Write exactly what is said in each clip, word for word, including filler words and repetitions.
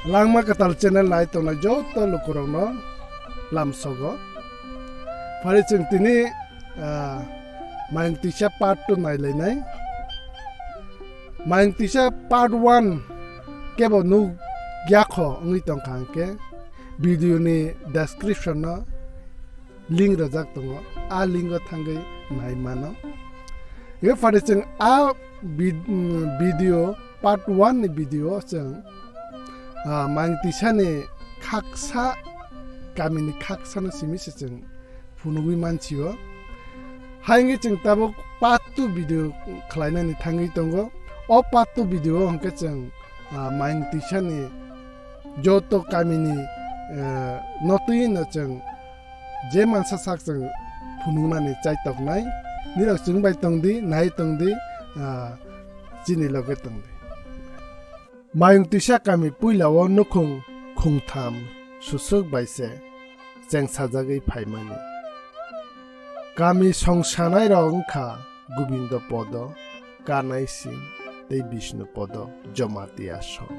Langma Kwtal channel nai tongnai joto lukurokno lamsogo. Phari chwng tini, ah, Mayung Tisa part two nailainai. Mayung Tisa part one kebo nuk yakho wngwi tongkha hwnkhe video ni description no link rwjak tongo, a link o thangwi nai mano. Ego phari chwng a vid-, mm, video, part one ni video o chwng, ah, Mayung Tisa ni khaksa, kami ni khaksa no simi se chwng phunugwi mansio. Hai wngwi chwng tabuk part two video khlainani thangwi tongo. O part two video o hwnkhe chwng, ah, Mayung Tisa ni joto kami ni, eh, notwi no chwng je mansa sak chwng phunuknani chaitoknai, nirok chwng bai tongdi, nai tongdi, ah, chini loge tongdi. Mayung Tisa kami puila o nukhung khungtham susuk bai se chengsajagwi phaimani. Kami songsanai rok wngkha Gobindo Podo, Kanai Singh tei Bishnu Podo Jamatia song.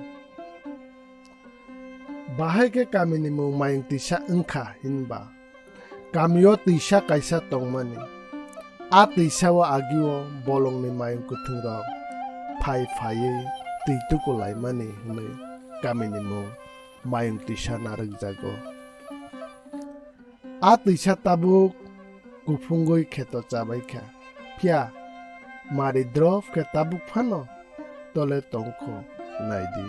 Bahai khe kamini mung Mayung Tisa wngkha hinba, kamio twisa kaisa tongmani. A twisa o agio bolongni mayung kwthwngrok phai phaiwi twi tuku laimani hwnwi kamini mung Mayung Tisa narwkjago. A twisa tabuk kuphungwi kheto chabaikha, phiya mari drop khe tabuk phano tole tongkho naidi.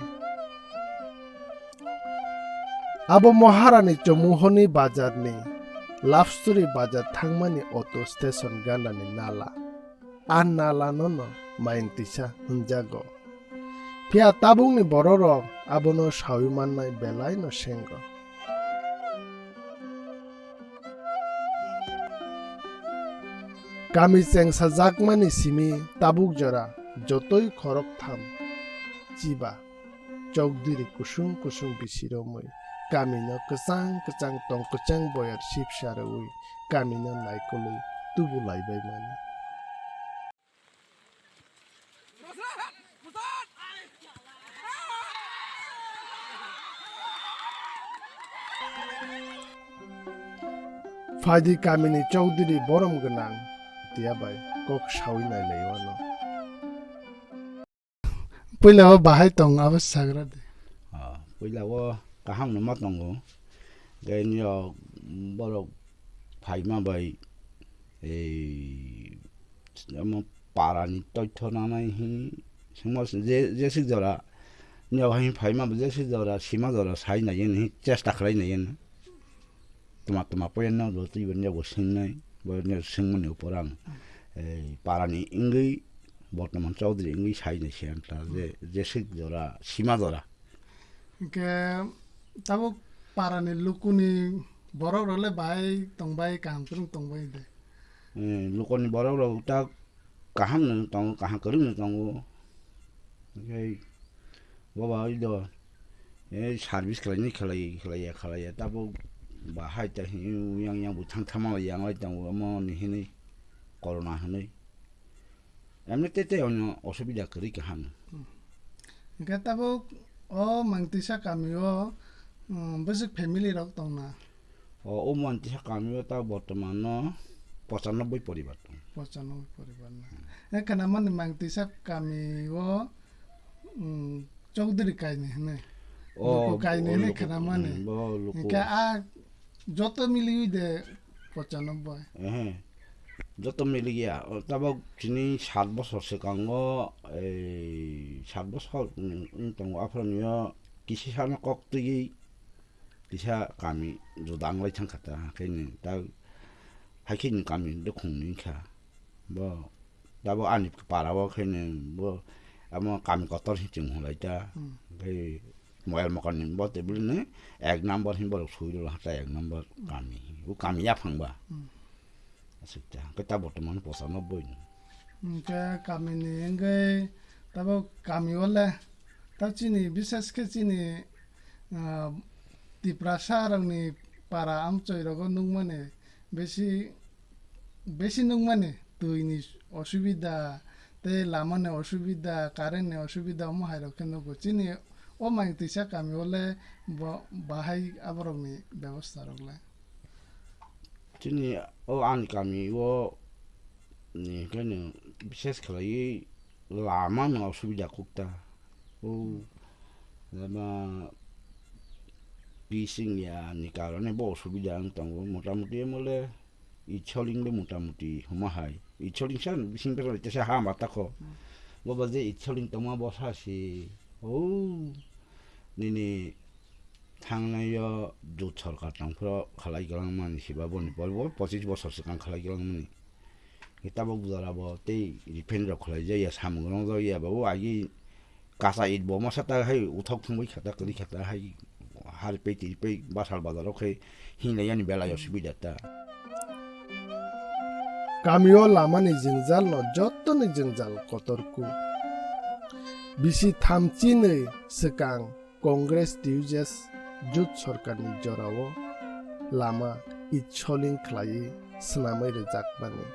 Abo Maharani Chomuhoni bazarni Love Story bazar thangmani auto station ganani nala. A nalano no Mayung Tisa hwnjago. Phiya tabukni bororok abono saui mannai belai no sengo. Kami chengsajakmani simi tabuk jora jotoi khoroktham chiba chokdiri kusung kusung bisiromwi kamino kwchang kwchang tong kwchang boyar sipsa rwui kamino naikolwi tubu laibaimani. Phaidi kamini chowdhury borom gwnang tiya bai kok sawi nai lai wano. Puila o bahai tong abo sagra de. Ah, puila o kaham no ma tongo. Tei nio borok phaima bai, ei, omo para ni toitho nanai hini sengma je, jesik jora nio hai phaima bai jesik jora sima jora sai nai hini chesta khlai nai hini. Tuma tuma poyan no do twi bo nio bo singnai, bo nio singmani upor ang, ei, para ni wngwi bortoman chowdhury wngwi sai nai se ang ta je, jesik jora sima jora. Hingke tabuk para ni luku ni borok rok le bahai tong bai, kaham kwrwng tong bai de. Eh, luku ni borok rok ta kaham no tongo, kaham kwrwng no tongo. Hingke bo bai do, eh, service khlai ni khlai, khlai ya, khlai ya, tabuk bahai ta hini yang, yang bo thang thang ma yang lai tongo, omo ni hini corona hini. Emni tei tei ono osubida kwrwi kaham. Hmm. Hingke tabuk o Mangtisa kami o, um, bwswk family rok tongna? O, o Mangtisa kami o ta bortoman no pochanoboi poribar tong. Pochanoboi poribar na. Hmm. E khana mani Mangtisa kami o, um, Chowdhury kaini hwnwi. O, luku kaini o hwnwi luku, khana mani. Hmm, bo luku. Hingke a joto miliwi de pochanoboi. Ehe. Joto miliya. O, tabok chini sat bosor swkango, ei, sat bosor, mm, wng tongo. Aphuru nio kisi sano kok twiwi kisa kami juda wng lai thang kha ta. Haikhe ni ta, haikhe ni kami dokhong ni wng kha. Bo, tabok ani para o khe ni bo, amo kami kotor hinwi chwng hwnlai ta. Hmm. Hingke Moyal Mokol ni bo tebol ni ek number hin borok sui rwla ta ek number kami. Bo kami yaphang ba. Hmm. Aswk ta. Hingke ta bortoman pochanoboi ni. Hingke kami ni wngwi tabok kami o le ta chini bishes khe chini, ah, Tiprasa rok ni para amchoi rogo nukmani besi, besi nukmani twi ni osubida, tei lama ni osubida, current ni osubida omo hai rok khe nugo. Chini o Maingtwisa kami o le bo bahai aborok ni bebosta rok le. Chini o ani kami o ni khe no bishes khlaiwi lama no osubida kuk ta. O lama bising ya ni karone bo osubida wng tongo. Motamuti omo le Itsoling le motamuti huma hai. Itsoling sa bising besa teisa ha ma ta kho. Hmm. Bo ba je Itsoling tongma bo sa si. O nini thangnai yo jut sorkar tong phro khalai galang mani si ba boni pol bo pochis bosor swkang khalai galang mani. Tabuk jora bo tei repaint rok khlai jaya samung rong jaya ba o agi kasa it bo masa ta hai uthok thangbai kha ta kwrwi kha ta hai har pei tiri pei basal bazar rok khai hinlai yani belai osubida ta. Kamio lamani jwngjal no jottoni jwngjal kotor ku. Bisi thamchinwi swkang Congress T U J S jut sorkarni jorao lama itsoling khlaiwi swnamwi rwjakmani.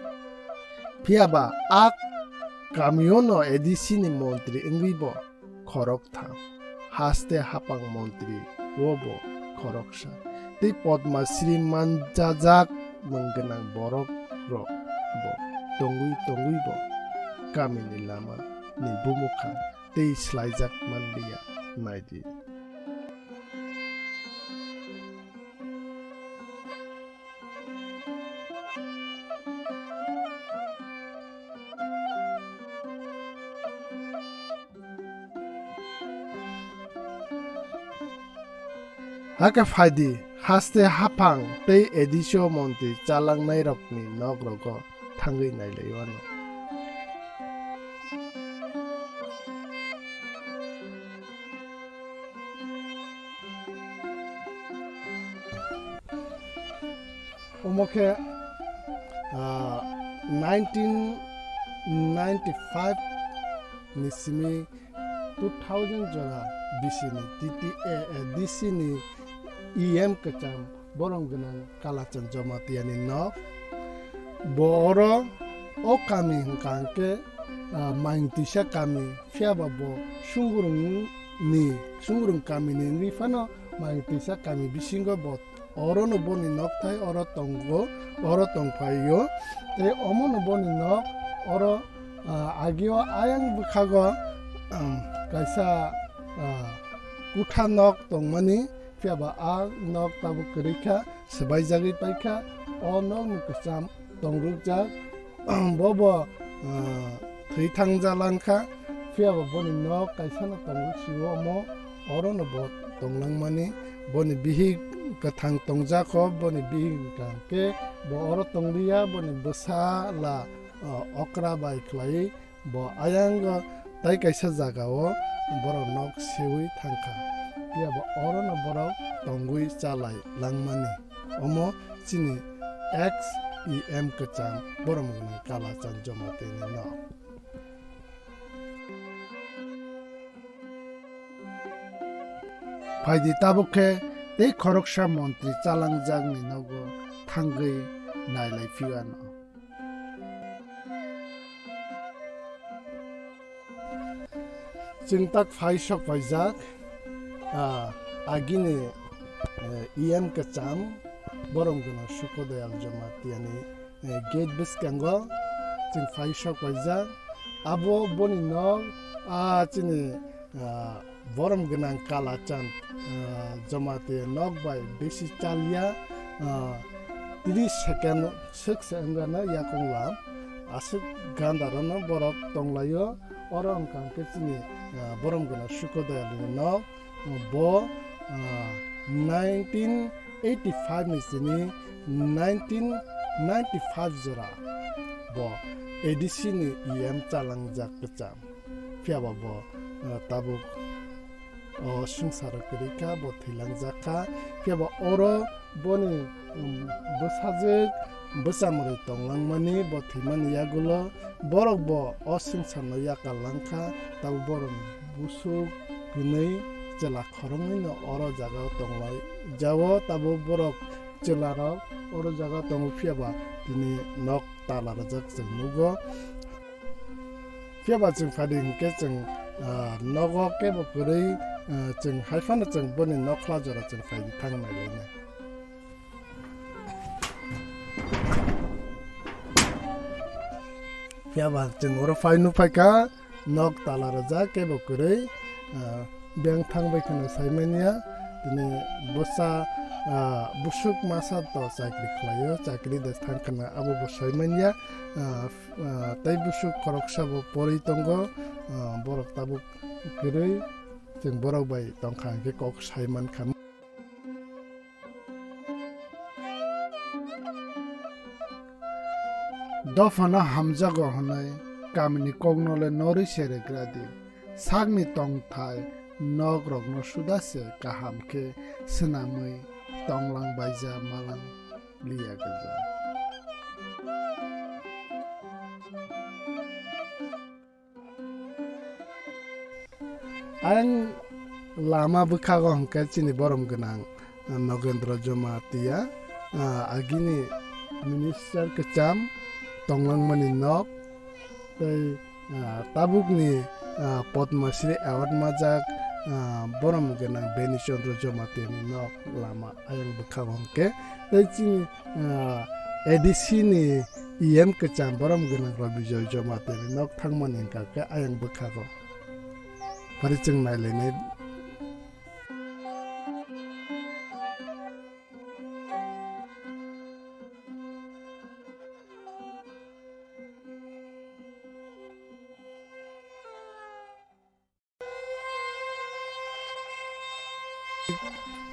Phiya ba a kamio no A D C ni montri wngwi bo khorok tham, haste hapang montri o bo khoroksa, tei Padma Shri manjajak mwng gwnang borok rok bo tongwi tongwi bo kamini lama ni bumukha tei swlaijak manliya naidi. Hakhe phaidi, haste haphang tei A D C o montri chalangnairokni nogrogo thangwi nailaiwano. Omo khe, ah, nineteen ninety-five ni simi two thousand jora bisini T T A, eh, D C ni E M kwcham borom gwnang Kalachan Jamatia ni nok. Bo oro o kami hwnkha hwnkhe, ah, Maingtwisa kami, phiya ba bo Sungurung ni, Sungurung kami ni wngwi phano Maingtwisa kami bisingo bo oro no boni nok thai oro tongo, oro tong phaio. Tei omo no boni nok oro, ah, agio ayang bwkhago, um, kaisa, ah, kutha nok tongmani, phiya ba a nok tabuk kwrwi kha, swbaijagwi pai kha. O nok ni kwcham tongrukjak, bo bo, ah, thwi thangjalang kha, phiya bo boni nok kaisa no tongo sio omo, oro no bo tonglangmani, boni bihik kwthang tongjak kho, boni bihik hwnkha hwnkhe bo oro tongliya, boni bwsa la, ah, okra bai khlaiwi bo ayang o tai kaisa jaga o borok nok seui thangkha, phiya bo oro no borok tongwi chalai langmani. Omo chini ex E M kwcham borom gwnang Kalachan Jamatia ni nok. Phaidi tabuk khe tei khoroksa montri chalangjakni nogo thangwi nailai phiyo ano. Chwng tak phai sok paijak, ah, agini, eh, E M kwcham borom gwnang Sukodoyal Jamatia ni, eh, gate bwskango chwng phai sok paijak. Abo boni nok, ah, chini, ah, borom gwnang Kalachan, ah, Jamatia nok bai besi chalya, ah, tris second swk se wngkha na yakung lam, aswk ganda rano borok tonglaio. Oro wngkha hwnkhe chini, ah, borom gwnang Sukodoyal ni nok, bo, ah, nineteen eighty five ni sini nineteen ninety five jora bo A D C ni E M chalangjak kwcham. Phiya ba bo, ah, tabuk o swngcharo kwrwi kha, bo thwilangjak kha. Phiya ba oro boni, um, bwsajwk bwchamwrwi tonglangmani, bo thwimani yagulo borok bo o swngcharno yakar lang kha. Tabuk borokni busuk hwnwi chwla khoroknwino oro jagao tonglai jao. Tabuk borok chwlarok oro jagao tongo, phiya ba tini nok tala rwjak chwng nugo. Phiya ba chwng phadi hinkhe chwng, ah, nogo kebo kwrwi, ah, chwng hai phano chwng boni nokla jora chwng phaidi thang nailainai. Phiya ba chwng oro phai nukphaikha, nok tala rwjak kebo kwrwi, ah, beng thang bai kheno saimanya, tini bwsa, ah, busuk masa to chakri khlaio, chakri de thang kheno abo bo saimanya, ah, ah, tei busuk khoroksa bo porwi tongo, ah, borok tabuk kwrwi chwng borok bai tongkha hinkhe kok sai mankha. Dophano hamjago hwnwi kamini koknole norwi se regra di. Sakni tongthai nokrokno suda se kaham khe swnamwi tonglang baija malang liya gwja. Ang lama bwkhago hwnkhe chini borom gwnang, ah, Nogendra Jamatia, ah, agini minister kwcham tonglangmani nok, tei, ah, tabukni, ah, Padma Shri Award majak, ah, borom gwnang Beni Chandra Jamatia ni nok lama ayang bwkhago hwnkhe, tei chini ah, A D C ni E M kwcham borom gwnang Rabijoy Jamatia ni nok thangmani hwnkha khe ayang bwkhago. Phari chwng nailainai.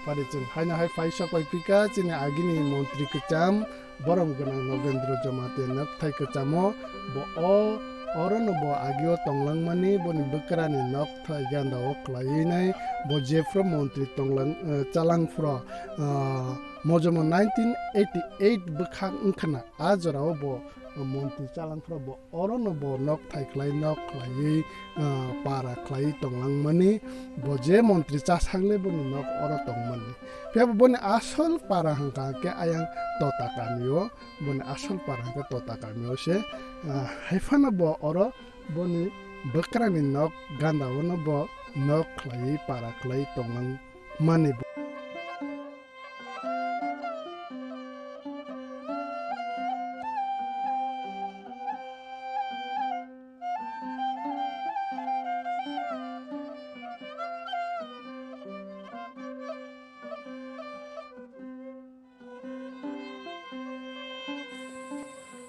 Phari chwng haino hai phai sok pai phika chini agini montri kwcham borom gwnang Nogendra Jamatia nok thai kwchamo bo o orono bo agio tonglangmani boni bwkrani nok thai ganda o khlaiwi nai bo jephru montri tonglang, eh, chalangphro, ah, mojomo nineteen eighty eight bwkhak wngkhana a jorao bo montri chalangphro bo orono bo nok thai khlai nok khlaiwi, ah, para khlaiwi tonglangmani, bo je montri chasakle boni nok oro tongmani. Phiya bo boni asol para hwnkha khe ayang Tota kamio, boni asol para hwnkha Tota kamio se, ah, hai phano bo oro boni bwkrani nok ganda ono bo nok khlaiwi para khlai tonglang mani bo.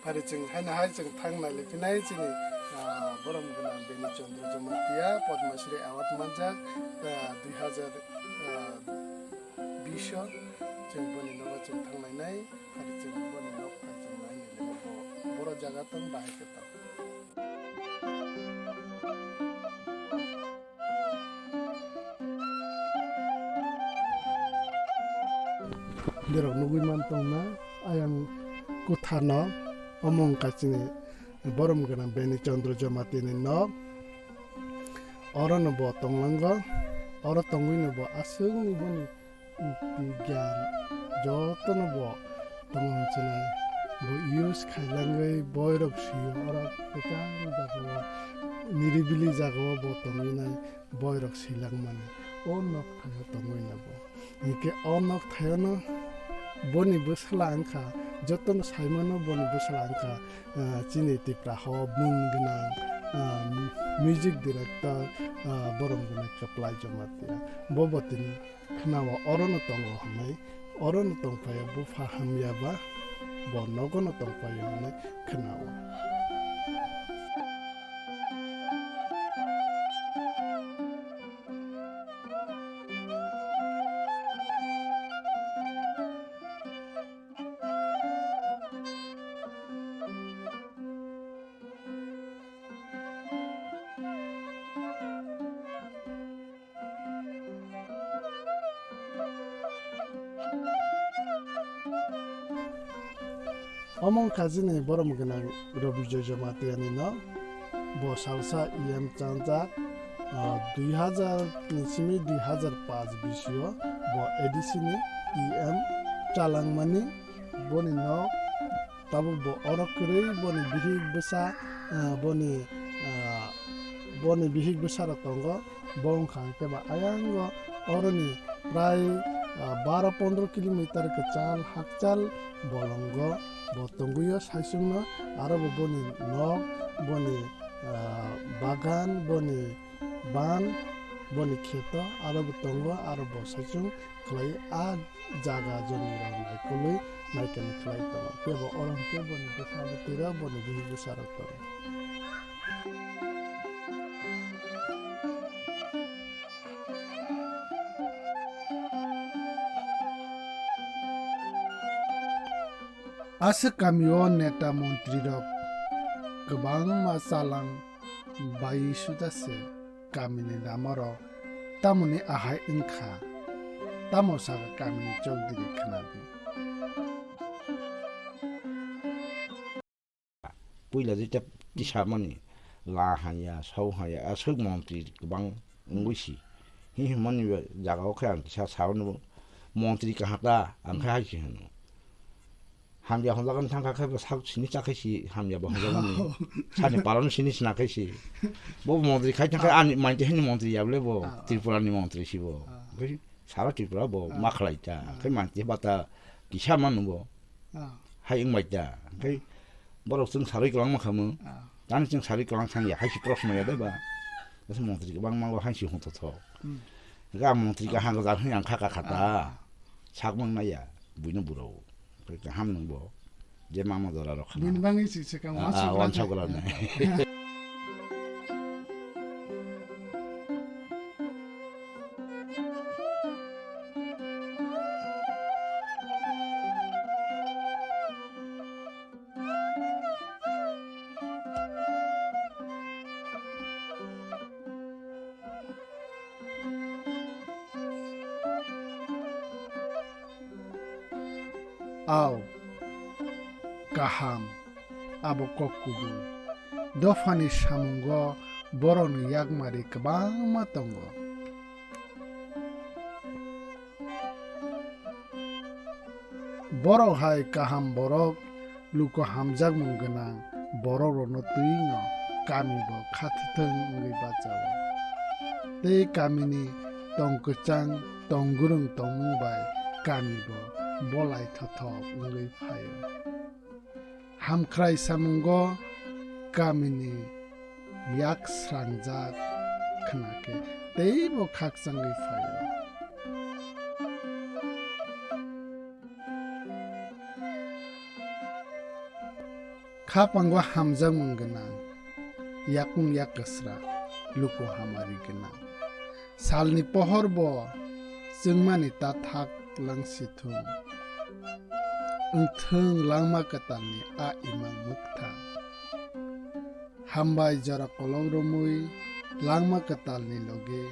Phari chwng haino hai chwng thang nai le phinai chini, ah, borom gwnang Beni Chandra Jamatia Padma Shri Award manjak, ah, dui hazar, ah, bish o chwng boni nogo chwng thang nai nai, phari chwng boni nok phai chwng nai nai le bo, boro jaga tong bahai khe tong. Borok nugui man tongna ayang kwtharno omo wngkha chini borom gwnang Beni Chandra Jamatia ni nok. Orono bo tonglango, oro tongwino bo aswkni boni bigyan jotono bo tongmung chinai bo use khailangwi boirok sio oro kwchang jagao niribili jagao bo tongwinai boirok silangmani o nok thaio tongwino bo. Hinkhe o nok thaiono boni bwsala wngkha, jotono saimano boni bwsala wngkha, ah, chini Tipra hao bung gwnang, ah, music director, ah, borom gwnang Kwplai Jamatia. Bobo tini khwnao orono tongo hwnwi, orono tongphaio bupha hamya ba, bo nogono tongphaio hwnwi khwnao. Omo wngkha chini borom gwnang Rabijoy Jamatia ni no. Bo salsa E M changjak, ah, dui hazar ni simi dui hazar paanch bisio bo A D C ni E M chalangmani. Boni no tabuk bo oro kwrwi boni bihik bwsa, ah, boni, ah, Boni bihik bwsarok tongo, bo wngkha hwnkhe ba ayango oroni prai, ah, baro pondro kilometer kwchal hakchal bolongo bo tongwi o saichungno, aro bo boni nok, boni, ah, bagan, boni ban, boni kheto aro bo tongo, aro bo saichung khlai a jaga joni rok naikolwi naikani khlai tongo. Kebo oro hwnkhe boni bwsa bwtwi rok, boni bihik bwsa rok tongo. Aswk kamio neta montri rok kwbangma chalang bai suda se kamini lama rok tamoni ahai wngkha, tamo saka kamini chokdiri khwnadi. Puila jeta tisamani la hanya, sau hanya, aswk montri kwbang wngwi si. Hi hwnmani jaga o khe ang kisa sao no montri kaham ta, ang khe hai se hwno. Hamya hwnjagan thangkha khe bo sak sini chakhe si hamya bo hwnjagan ni. Sani paron sini sina khe si. Bo montri khai thangkha ani mainte hini montri yable bo, Tripura ni montri si bo. Sara Tripura bo ma khlai ta. Khai mainte bata kisa manu bo. Hai wng bai ta. Khai borok chwng sarwi kwlang ma khamu. Tani chwng sarwi kwlang thang ya, hai si proshno ya de ba. Khe montri kwbangma bo hai si hwn tho tho. Ga montri ka hang ga hwn ang kha ka kha ta. Sak mang na ya, buino buro. Khe kaham nung bo. Je mama dora rok khana. Bini bangwi si se ka wansok rok. Wansok rok ne. Ao, kaham, abo kok kubui. Dophani samungo borokni yakmari kwbangma tongo. Borok hai kaham borok, luku hamjakmung gwnang borok rokno twi no kami bo kha thwthwng wngwi bachao. Tei kamini tong kwchang tong gwrwng tongmung bai kami bo bolai thothok wngwi phaio. Hamkhrai samungo kamini yak srangjak khna khe teibo khakchangwi phaio. Khapango hamjakmung gwnang, yakung yak kwsra, luku hamari gwnang. Salni pohor bo chwngmani ta thak lang si thung. Wngthung langma kwtalni a imang mwkthang. Hambai jora kolok romwi langma kwtalni loge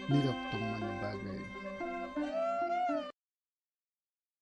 nirok tongmani bagwi.